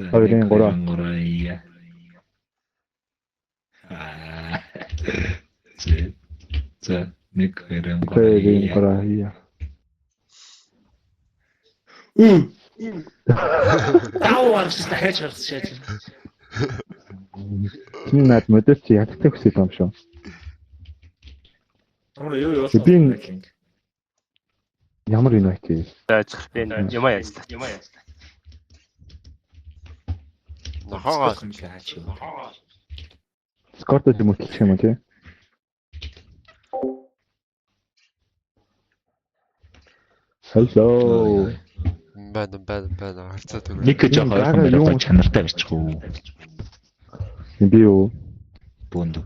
2 3 3 Аа. За 1 2 3 2 3. Тав гарсан дахиад гарсан шээж. Чиний над модель чи ядагтай хүсэл юм шүү. Ямар юу юу. Би ямар invite вэ? Зааж би юм яаж. Юм яаж. Нохоогоо Discord-д юм хөтлөх юм уу тий? Hello. Байна байна байна. Харцаа түр. Нэг гэж Энэ ойрхон гага бариад юу? чанартай барьчих уу? Би юу? Бөөндөө.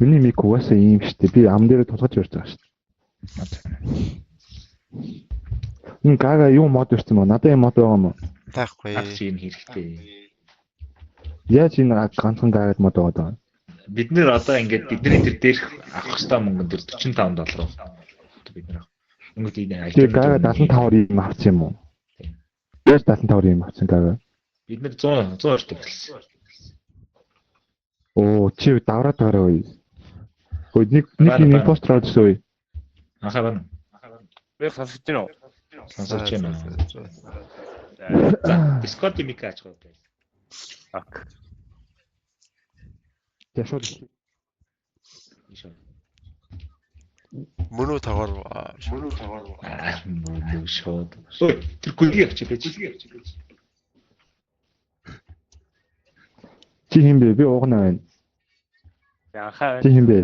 Миний мик угаасаа ийм штэ. Би ам дээрээ тулгаж ярьж байгаа штэ. Энэ гага юу мод ирсэн мө? Надад юм мод байгаа юм уу? Байхгүй. Агч юм хэрэгтэй. Яаж энэ ганцхан гагад мод байгаа даа? Бид нэр одоо ингээд бидний тэр дээрх авах ёстой мөнгөн дээр 45 доллар. Бид нэр өнгөт энэ Тэгээ гага 75-аар юм авсан юм уу? Тийм. Яаж 75-аар юм авсан гага? Бид нэр 100 120 төгөлсөн. Оо чи давраад байгаарай үе. Ой нэг нэг Байна, юм байна. импостер орж ирсэн үе. Анхаа байна. Би сонсож байна уу? Сонсож байна. За Discord-ийн мик ааж байгаа. Ок. Тэгээ шууд Мөн үү тоогоор мөн үү тоогоор. Аа мөн шууд. Ой тэр гүлгийг авчи байж. Чи хин бэ? Би уугнаа байна. Анхаа Чи хин бэ?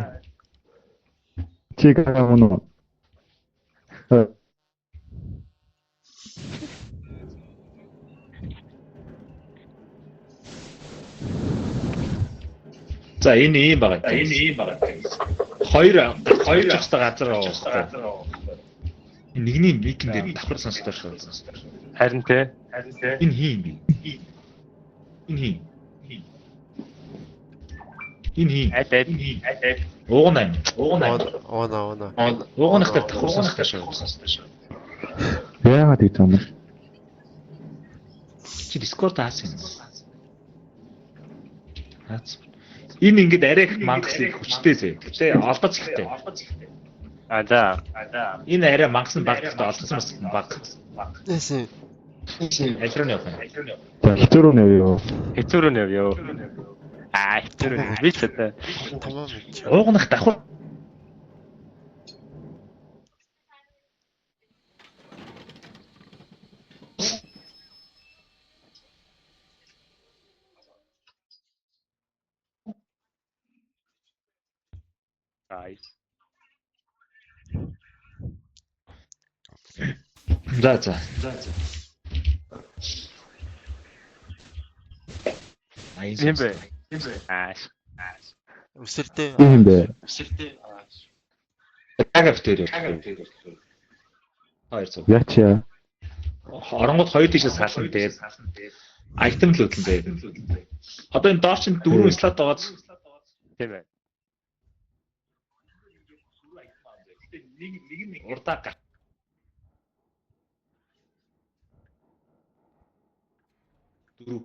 Чи гага мөн үү? Э, За энэ ийм байгаа. Энэ ийм байгаа. Хоёр хоёр ёстой газар байгаа. Нэгний микэн дээр давхар сонсдоо шүү. Харин те. Харин те. Энэ хин юм бэ? Энэ хин. Энэ хин. Айд айд. Айд айд. Ууган айн. Ууган айн. Уuna уuna. Ууганах дээр давхар сонсдоо шүү. Яагаад гэж юм бэ? Чи Discord хаасан юм? Хаац. Энэ ингээд арай их мангас их хүчтэй зэ. Гэтэ олдоц ихтэй. А за. Энэ арай мангас нь баг гэхдээ олдсон бас баг. Нэсэн. Аль руу явах юм? За хэцүү рүү нэ юу? Хэцүү рүү нэв ёо. Аа хэцүү рүү. Би ч одоо Томоо мэдчих. Ууганах давхар ай. За за. За за. Аян Юм бэ? Аа. Үсэрдээ. Чи хин бэ? Үсэрдээ. Гага битэр. Хоёр цог. Яач яа? Оронгод хоёр тийшээ сална дээр. Айтем л хөдлөн дээр. Одоо энэ доор чинь дөрвөн слот байгааз Тийм ээ. нэг нь урдаа гар. Дөрөв.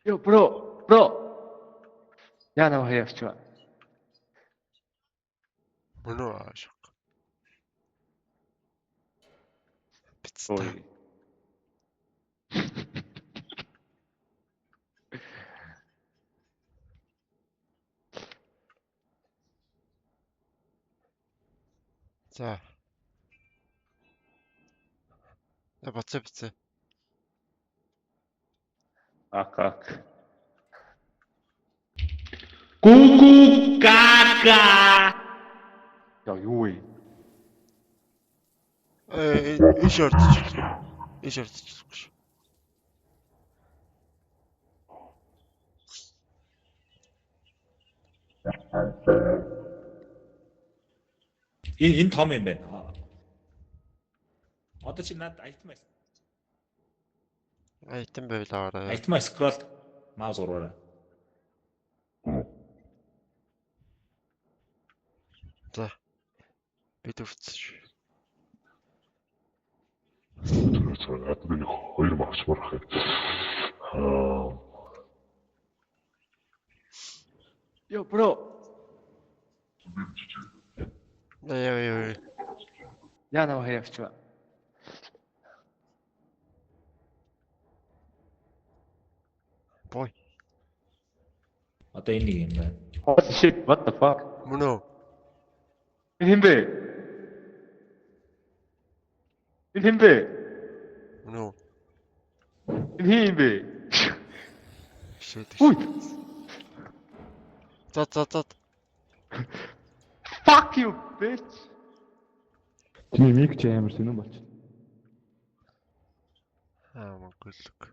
Йо бро, бро. Яа наа явчихва. Мөн үү аашиг. Бицтэй. Ой. За. Я бацаа бицээ. Ок ок. Гүгү гага. Яа юу вэ? Э энэ шордчих. Энэ шордчих. Энэ том юм байна. Одоо чи над item Item байвал аваарай. Item scroll mouse ураарай. За. Бид өвцсөн шүү. Надад нэг хоёр багш барах юм. Аа Йо bro. Яа яа яа. Яа намайг хэрэг авчваа. Бой. Одоо энэ нэг юм байна. Holy shit, what the fuck? Мөн үү? Энэ хэн бэ? Энэ хэн бэ? Мөн үү? Энэ хэн юм бэ? Shit. Үгүй. За за за. Fuck you, bitch. Чиний мик чи амар сонирн болчих. Аа Монголог.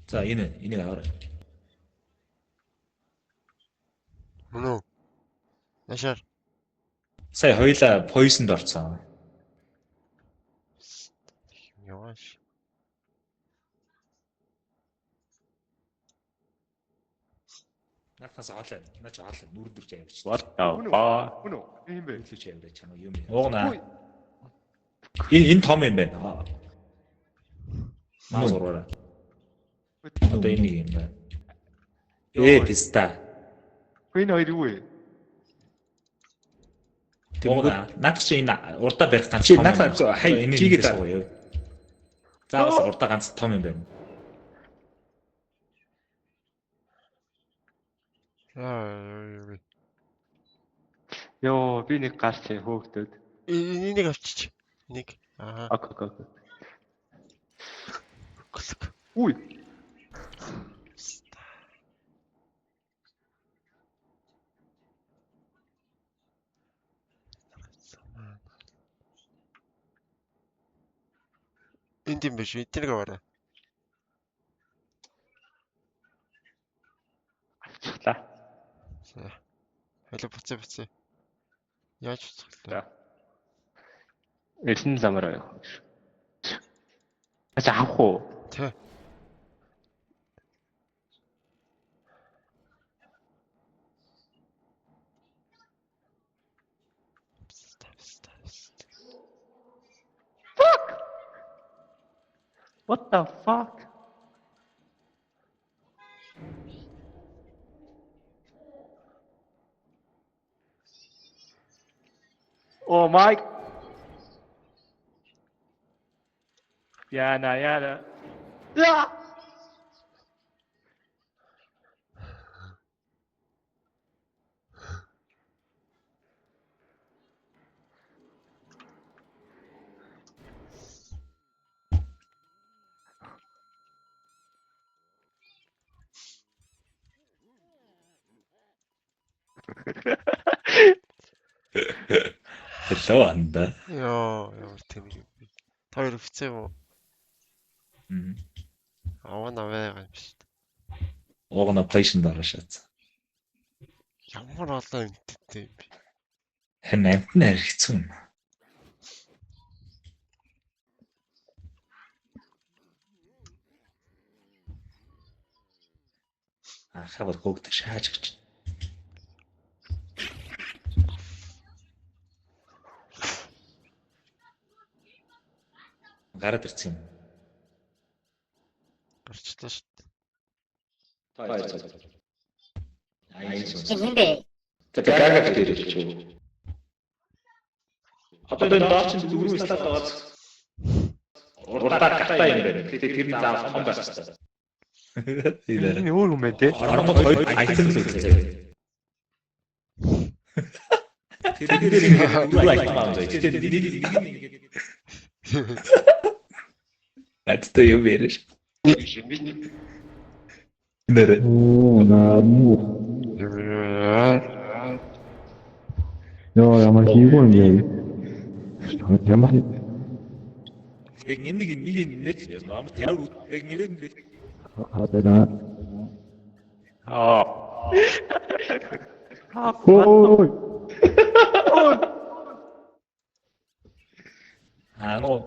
За энэ энийг аваарай. Мөн үү? Яшаар. Сая хоёлаа poison-д орцсон. Явааш. Наадхаас хоолой. Наа чи хоолой нүрэн дүрч авирч. What the fuck? Мөн үү? Энэ хэн бэ? Нүрэн чи авирч чамаа юм. Уугнаа. Энэ том юм байна. Mouse ураарай. Одоо энэ нэг юм байна. Э писта. Энэ хоёр юу вэ? Тэгмүүд наадах чи энэ урдаа барих ганц Чи том. наадах хай, энэ чигээ нэг сууя. Заавал урдаа ганц том юм байна. Аа. Йоо, би нэг гарч хөөгдөд. Энийг авчич. Энийг. Аа. Окей, окей, окей. Гөлөг. Үгүй. Энд юм биш. Эднийг аваарай. Авчихлаа. За. Халиу буцаа буцаа. Яаж буцах вэ? Элсэн замаар явах гэж. Ачаа авах уу? Тэ. What the fuck? Oh my. Яна яна. Я. Hello анда. Йоо, ямар тэнэг юм бэ? Та хоёр өвцөө юм уу? Мм. Аваа наваа юм шүү дээ. Уугна poison-д оршаац. Ямар олон юмттэй юм бэ? Харин амт нь арай хэцүү юм. Анхаа бол хөөгдөг шааж гэж. Гараад ирсэн юм. Гарчлаа шүү дээ. Хэн бэ? Тэгээ гага дээр ирчих. Одоо энэ доор чинь дөрөв слайд байгаа. Урдаа гартаа юм байна. Гэтэ тэр нь заавал том байх хэрэгтэй. Энэ өөр юм байна те. Оронгод хоёр item л үзээ. Тэр дээр ингээд дөрөв item авах заа. Гэтэ нэг нэг ингээд Надтай юм яриаш. Нэрэ. Оо наа муу. Йоо ямар хийгүү юм бэ? Ямар Яг нэг нэг нэг нэр ямар яг нэр нэр хадаа. Аа. Ой. Аа нөө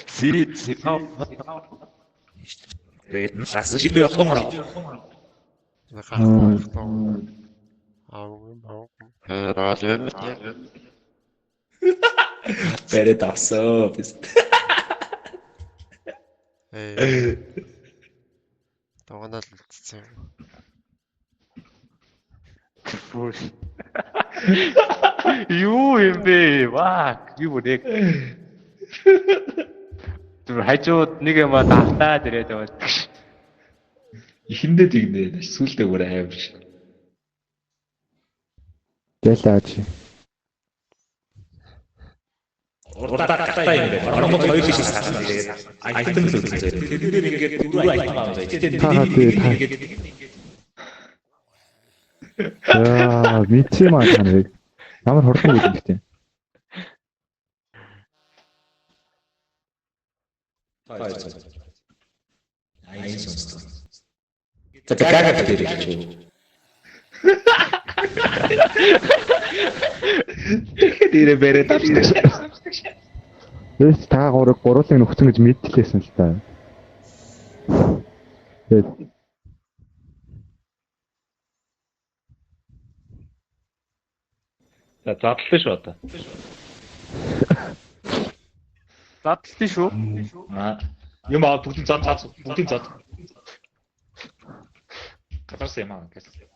Си си. Тэгээд нас шиг явах юм аа. Бэрэ давсаа биз. Ээ. Дуганаа л үлдсэн юм. Юу юм бэ? Ваа, юу нэг. Тэр хажууд нэг юм давтаад ирээд байгаа. Эхэндээ тэгнэ. Сүүлдээ бүр аим шиг. Дэлээ чи. Урдаа гартаа юм байна. Оронгод хоёр шиг сарсан тэгээд item л үзээ. Тэр дээр ингээд дөрөв item авах заа. Гэтэ нэг нэг ингээд Яа, мэдсэн юм аа та нарыг. Ямар хурдан үйл юм бэ? Айн сонсдоо. За гага дээр гэж юу. Тэгэхэд ирээ бэрэ давчдаг шээ. Тэс та гурав гуруулыг нөхцөн гэж мэдтэлсэн л та. Тэгээд За задлаа шүү одоо. Задлаа шүү. Аа. Юм аа бүгдийг зад зад бүгдийг зад. Газарс юм аа гэсэн.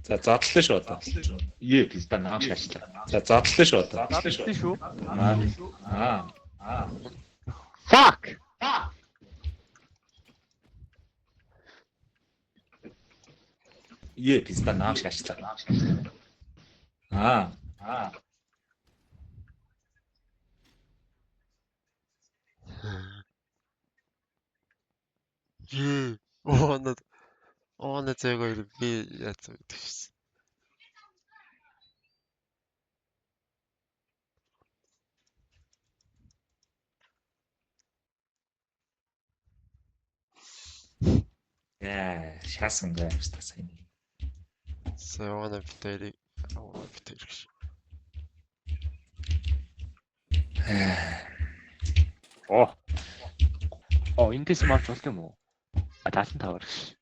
За задлаа шүү одоо. Ее пизда наам шаашлаа. За задлаа шүү одоо. Задлаа шүү. Аа. Аа. Fuck. Ее пизда наам шаашлаа. Аа. Аа. Ее. Оо на зээгөө би яцсан гэдэг шээ. Яа, шаасан гайвс та сайн. Савана битэрийг битэр гэж. Оо. Оо, эндээс марч болох юм уу? А 75-аар гэж.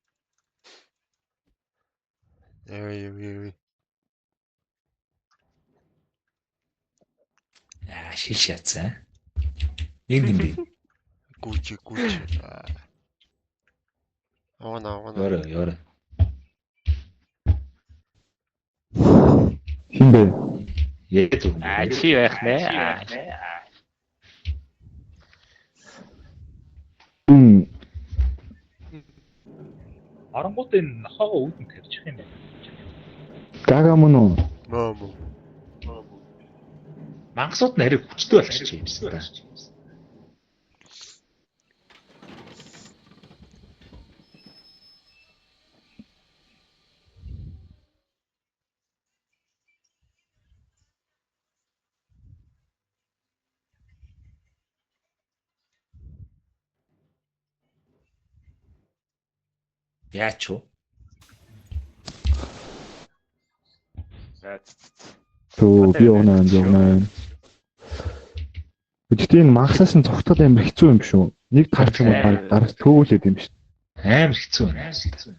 Яа яа яа. Яа, шил шаацсан. Нэг юм би. Гүчи гүчи. Овна овна. Ёро ёро. хин бэ? Яа зүг. А чи байх нэ. Мм. Оронгууд энэ нохоогоо үүдэн тавьчих юм байна. Гага мөн үү? Мөө мөө. Мангасууд нь арай хүчтэй болчих юм байна. Яач юу? Төө би унаа унаа. Гэхдээ энэ мангасаас нь цогтол амар хэцүү юм шүү. Нэг тарч юм бол дараас төөлөд юм шүү. Амар хэцүү байна.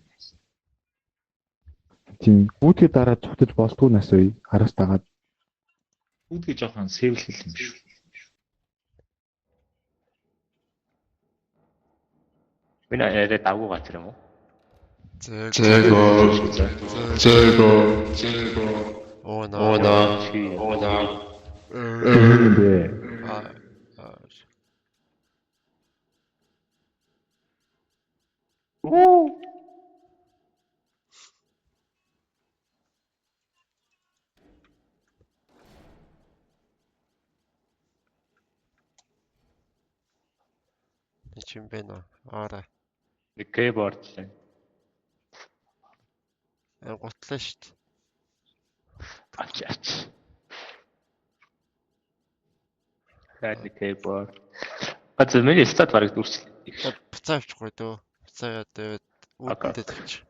Тийм. Гүйтгээ дараа цогтож болтгүй нас үе араас дагаад Үүдгээ жоохон сэвлэл юм шүү. Миний арай давгүй газар юм уу? Зээгөө. Зээгөө. Зээгөө. Оона. Оона. Оона. Юм бэ? Аа. Аа. Энд чи юм бэ нөө? Аараа. Нэг keyboard лээ. Гутлаа шүү дээ. Авч авч. Дахиад нэг keyboard. Газар миний стат бараг дүрчлээ. Буцаа авчихгүй дөө. Буцаа яа дөө. Үүдэндээ тавьчих.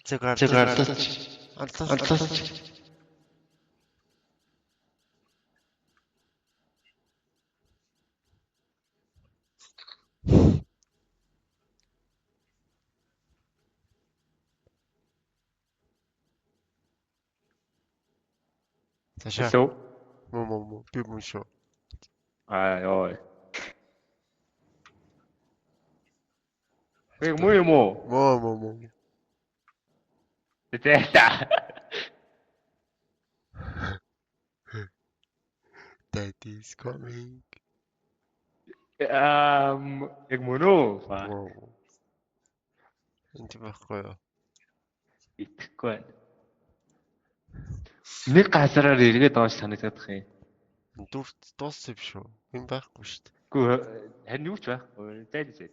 Зэг арлаач. Арлаач. Цаашаа. Hello. Мө мө мө би мөн шүү. Аа ёо. Тэг муу юм уу? Мө мө мө. Зэ. Daddy is coming. Яг мөн үү? Мө. Энд байхгүй юу? Итгэхгүй байна. Нэг газараар эргээд доош санагдах юм. Дүрт дууссан юм шүү. Юм байхгүй шүү дээ. Үгүй харин юу ч байхгүй. Зай зай.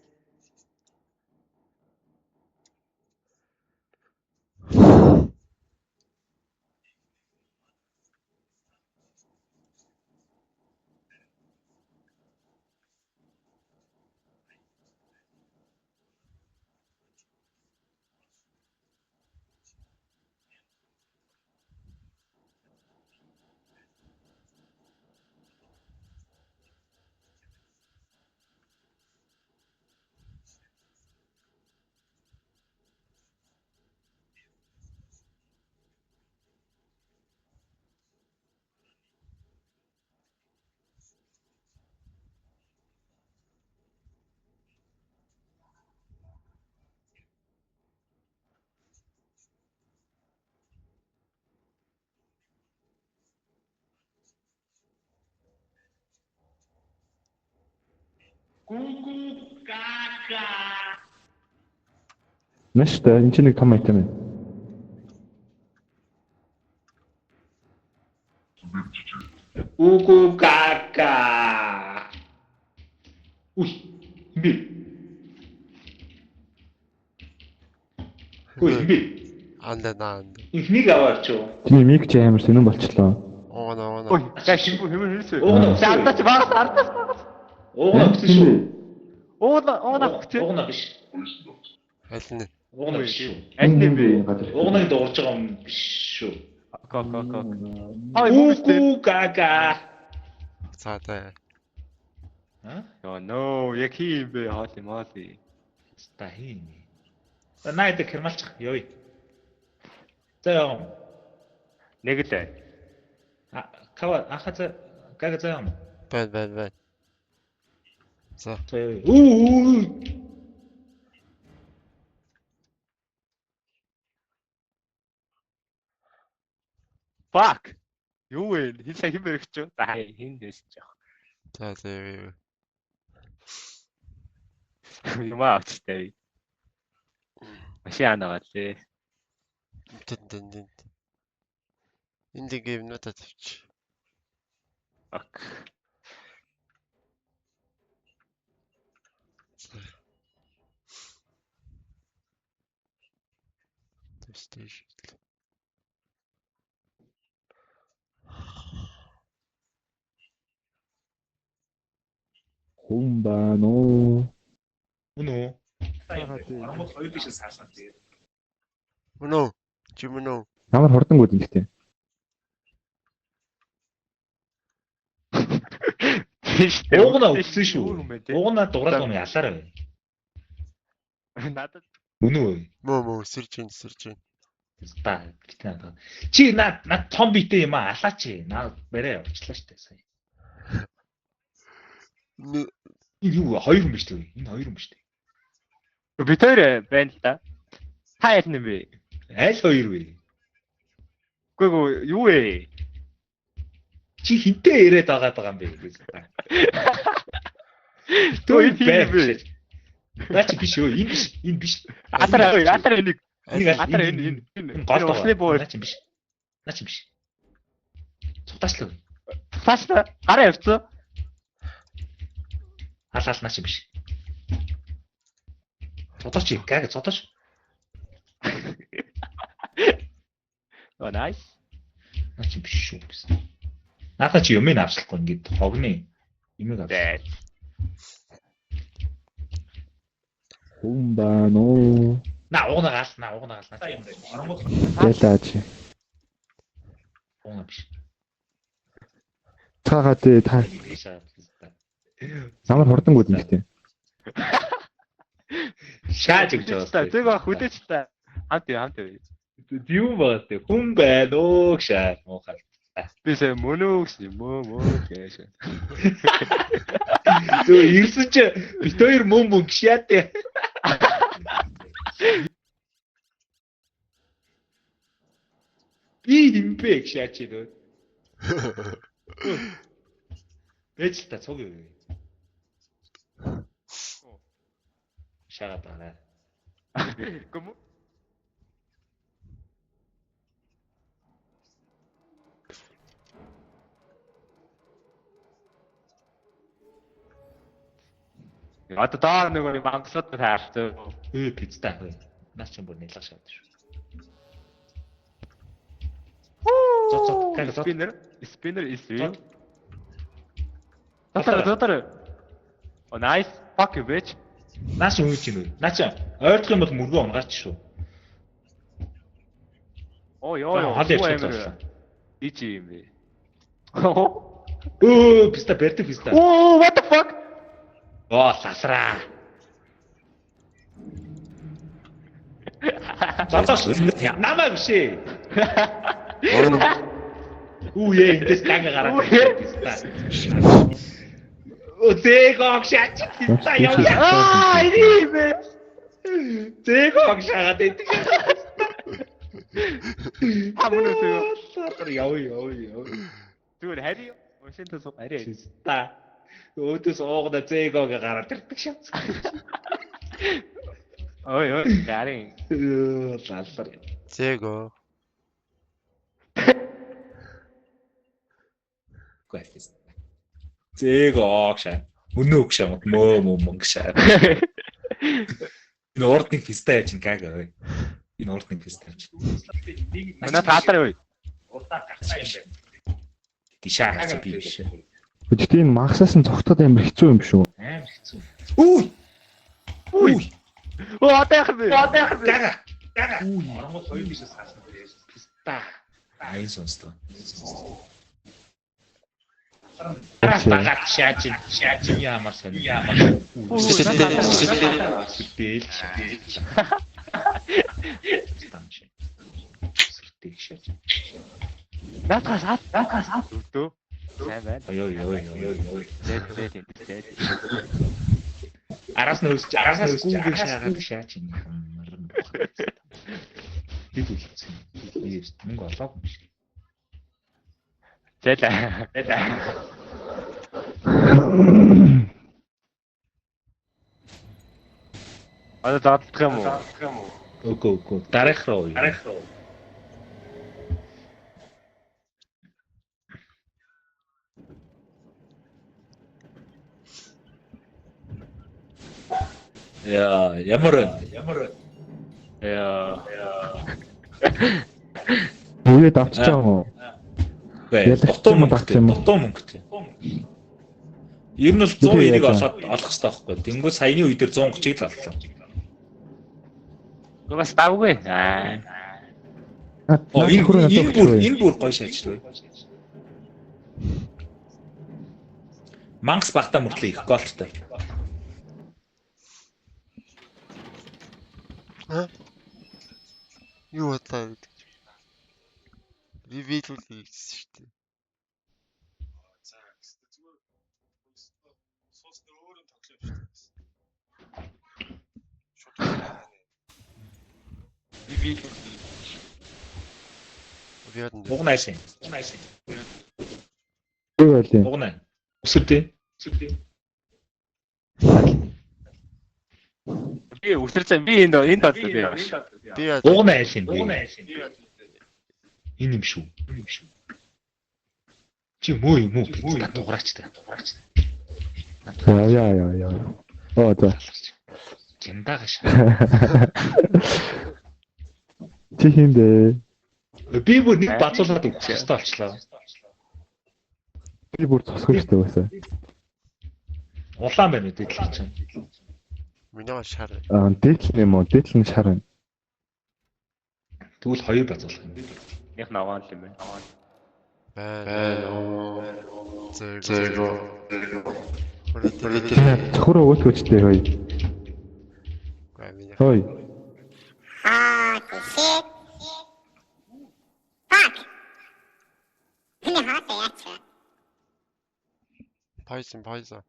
Маш та энэ чинь нэг том item байна. Үгү кака. Уй. Химби. Үй химби. Анда наанд. Инхнийг аваарч юу? Чиний мик чи амар сонирн болчлоо. Ууна ууна. Ой, за химбү хэмэр хэрсэ. Ууна. За ардаач багас ардаас багас. Ууна өгсөн шүү. Ууна ууна өгч. Ууна биш. Аль нь? Ууна биш шүү. Аль нь бэ? Газар. Уунаг дуурж байгаа юм биш шүү. Ок ок ок. Хай мөн үстэй. Үгү кака. За за. Аа? Йоо нөө, яг хий юм бэ? Хоол юм хоол. Ста хин. За найд хэрмалчих. Йой. За яа. Нэг л байна. А кава аха за гага за яа. Байна байна байна. За. За яа. Үү. Fuck. Юу вэ? Хин сайн хэн баригч юу? За хин дэс жоох. За за юу. Юм авчтай. Машин анагаа лээ. Тэн тэн тэн. Энд ингээ юмнуудаа тавьчих. Ок. Тавьчих. Хүн байна уу? Мөн үү? Оронгууд хоёр биш саасан тийм. Мөн үү? Чи мөн үү? Ямар хурдан гүдэн гэхдээ. Уугна өгсөн шүү. Өөр юм байна те. Уугна дуурайд юм ялаарай. Надад Мөн үү? Мөө мөө сэрж ин сэрж ин. Та битэн надад. Чи над над том битэй юм аа алаач. Наа барай явчлаа штэ сая. Энэ юу вэ? Хоёр хүн биш үү? Энэ хоёр хүн биш үү? бид хоёр байна л да. Та ял нэм бэ? Аль хоёр вэ? Үгүй гүү юу вэ? Чи хинтээ яриад байгаа байгаа юм бэ гэж. Төө энэ бай юм бэ? Наа чи биш өө. Энэ биш. Энэ биш. Атар атар энийг Энийг аль- атар энэ энэ Энэ гол усны буу. Наа чи биш. Наа чи биш. Цутаачлаа. Цааш та гараа явцсан. Ал ал наа чи биш. Цутаач гаг цутаач. Оо nice. Наа чи биш шүү гэсэн. Наадаа чи юмыг авчлахгүй ингээд хогны юмыг авч. Зэ. Хүн байна уу? Наа уугна гал наа уугна гал наа чи юм байна. Оронгууд Ялаа чи. уугна биш. Цаагаа тий та ямар хурдан гүдэн гэхдээ. Шааж өгч байгаа. Тэг ба хүдээч та. Хамт яв хамт яв. Юм байгаа тий. Хүн байна өө гшаа муухай. Би сая мөнөө гэсэн юм мөө мөө гэж. Зөө ирсэн чи бит хоёр мөн мөн гшаа тий. Би хинбэ гшаа чи нөө. Бэж л та цуг юу. Шагаад байгаа. Гүм. Одоо доор нөгөө нэг мангасууд таарч. Өө пиццаа. Наас ч бүр нэлэг шаад шүү. Зот зот гаг зот. Спиннер, спиннер is real. Зот. Дотор дотор. Oh nice. Fuck you bitch. Наас үгүй юм уу? Наа чи ойртох юм бол мөргөө унгаач шүү. Оо ёо ёо. Хол Юу ярьж амар байгаа. ичи юм бэ? Өө писта барьдаг писта. Оо what the fuck? Оо ласраа. Зодоош намаа биш ээ. Орно. Үу ээ эндээс даг гараад писта. Өө зээгог шаач писта яваа. Аа энэ юм бэ? Зээгог шаагаад идэг. Та мөн үү зээгог? Яв яв яв. Зүгээр хари уншин тус хари. Писта. Өөдөөс уугна зээгог гараад ирдэг шаац. Ой ой гарин. Лаллар. Зэго. Үгүй. Зээгог шаа. Мөнөө гшаа мөө мөө мөн гшаа. Энэ урд нэг писта яаж ин гаг ой. Энэ урд нэг писта яаж. Манай таатар ой. Урдаа гарсан юм байна. Гишаа хацсан би биш. Гэхдээ энэ магсаас нь цогтоод амар хэцүү юм шүү. Амар хэцүү. Үу! Үу! Оо одоо яах вэ? Одоо яах вэ? Гага. Гага. Оронгууд хоёр бишээс хаасан дээр писта. Айн сонсдог. Дагаад шааж шааж ямар сонь ямар. Сүтэл. Сүтэл шааж. Наадхаас ат, наадхаас ат. Өвдөө. Сайн байна. Ой ой ой ой ой. Зэт зэт зэт. Араас нь өсч араас нь гүүгээ шаагаад шаач юм ямар муухай. Бид үлдсэн. Би мөнгө олоогүй юм шиг. Зайлаа. Одоо задлах юм уу? Үгүй үгүй. Дараах руу. Дараах руу. Яа, ямар вэ? Ямар вэ? Яа. Үгээд авчиж байгаа юм уу? Үгүй, дутуу мөнгөтэй, дутуу мөнгөтэй. Ер нь бол 190-ыг олоход олох хэрэгтэй байхгүй. Тэнгүү саяны үе дээр 130-ыг л оллоо. Үгүй бас давгүй. Аа. Энэ бүр гоё шалжлаа. Мангас багтаа мөртлөө их голчтой. Юу бодлоо гэдэг. Би биелүүлээ гэсэн шүү дээ. Би яадан дээр. Угнаа шин. Угнаа шин. Юу байл юм? Угнаа. Өсөрдөө. Өсөрдөө. Би өсөрсөн. Би энд энд боллоо би. Би яадан. Угнаа шин. Угнаа шин. Энэ юм шүү. Энэ юм шүү. Чи муу юм уу? Та дуграач та. Дуграач. Яа яа яа яа. Оо за. Гиндаага шаа. Чи хин бэ? Би бүр нэг базуулаад өгөх ёстой болчлоо. Би бүр цосгүй шүү дээ басаа. Улаан байна үү дэдлэг чинь. Миний шар. Аа, дээдл юм уу? Дээдл нь шар байна. Тэгвэл хоёр базуулах юм. Них ногоон л юм байна. Байна уу? Зэго. Цохороо өөлгөөчтэй хөөе. Хөөе. Holy shit. Fuck. Миний хоолой яач вэ? Poison, poison.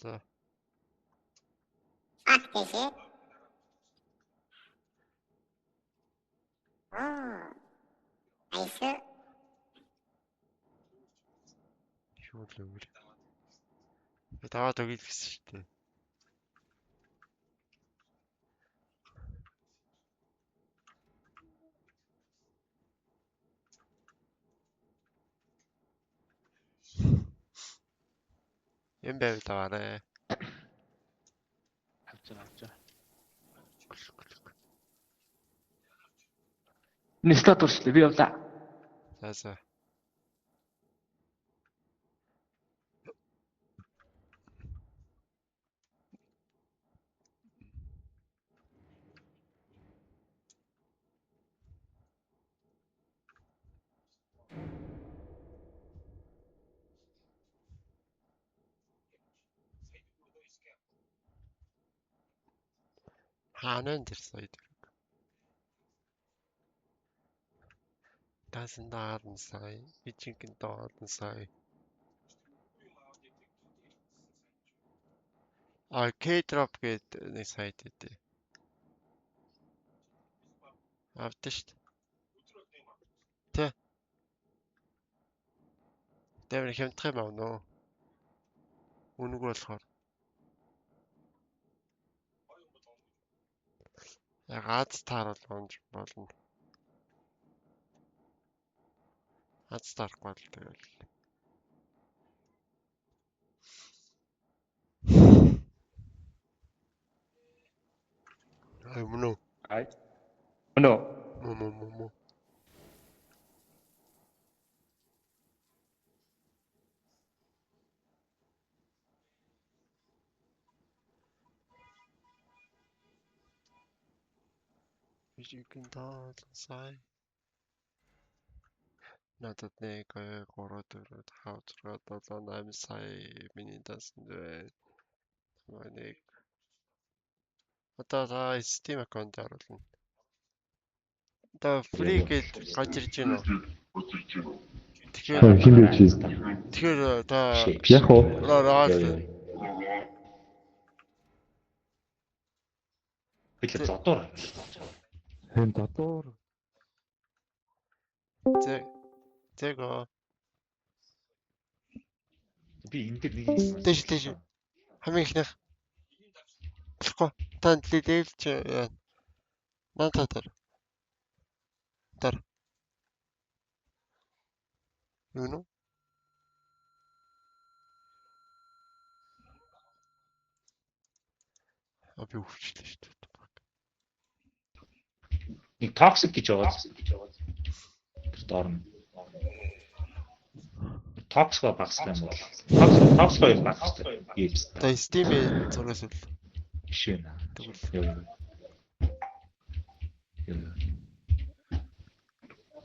За. Fuck this shit. Oh. Nice. Юу л өөр. Би таваад өгье л гэсэн шүү дээ. Юм байвал аваарэ. Авч авч. Нистат уршлаа би явлаа. За за. Хаанан тэр сая төгрөг. Дасандаа 10 сая, би жинхэнэ 10 сая. А K-drop гэдэг нэг сайт өгдөө. Авдаг шүү дээ. Тэ. Тэр хямдах юм авна уу? Үнэгүй болохоор. Яг Аз тааруул онж болно. Аз таарахгүй л тэгэл. Ай мөн үү? Ай. Мөн үү? Мө мө мө мө. Жинхэнэ 10 сая. Надад 1 2 3 4 5 6 7 8 сая миний дансанд байна. Нэг. Одоо та Steam аккаунт оруулна. Одоо free гэж гарч ирж байна уу? Тэгэхээр Хин бэ чи? тэгэхээр та Яг уу? роо Билээ зодуур. Хэн додуур. Зэ. Зэго. Би энэ дээр нэг юм. Дэш дэш. Хамгийн ихнийх. Болохгүй. Та левел чи яа. Наа та тэр. Дар. Юу нэ? А би өвчлээ шүү дээ. Нэг toxic гэж байгаа. Тэр доор нь. Toxic багасгах юм бол. Toxic хоёр багасдаг. Иймс. За Steam-ийн зургаас үл. Биш үү наа. Тэгвэл Юу юу.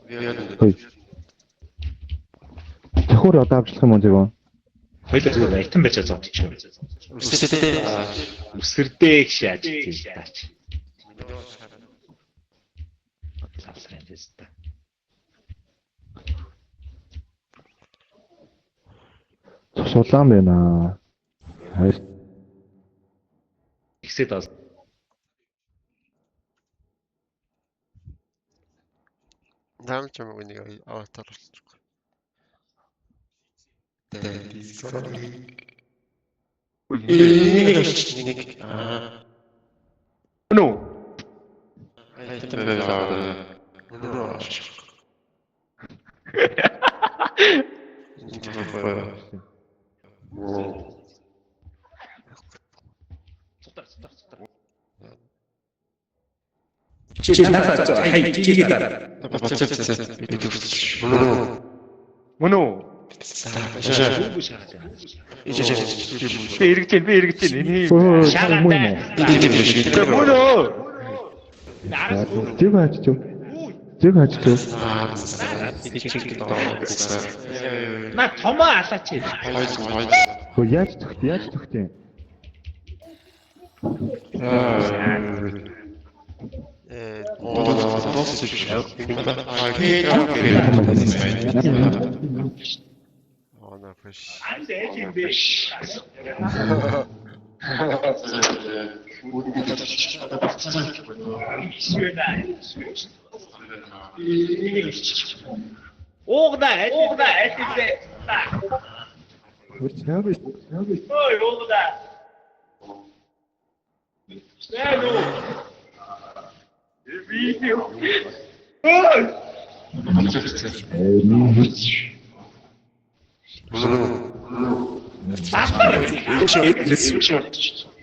Юу юу. Хөөе. Зөвхөн одоо авчлах юм уу зөв? Хоёулаа зүгээр item барьж зодчих. Үсэрдээ. Үсэрдээ гэж яаж хийж таач. Лавсрын тест. Сулаан байна. Хайр. Ихсэд бас Зам ч юм уу нэг аватар болчихгүй. Энийг авчиж нэг. Аа. Мөн үү? Сутар сутар сутар. Чи надад хай чигээ дараа. Мөн үү? Бүү шахаж байна. Би эргэж байна, би эргэж байна. Энэ Шагаад Мөн үү? Мөн үү? Зөв хаач зөв. Зөв хаач зөв. На томоо алаач. Хөө яаж төгт яаж төгт юм? Она фэш. Анд аль юм бэ? Уугда аль уугда аль юм бэ? Хөрч яа вэ? Ой уугда. Нэ Би Ой.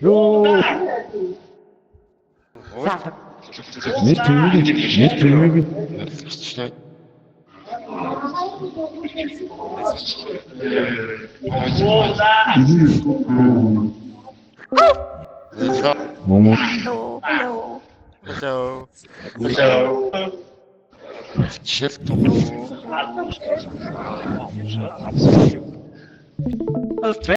Йоо. Нэр түмнийг нэр түмнийг Момо Hello. Hello. Hello. Hello. Чил. Мөн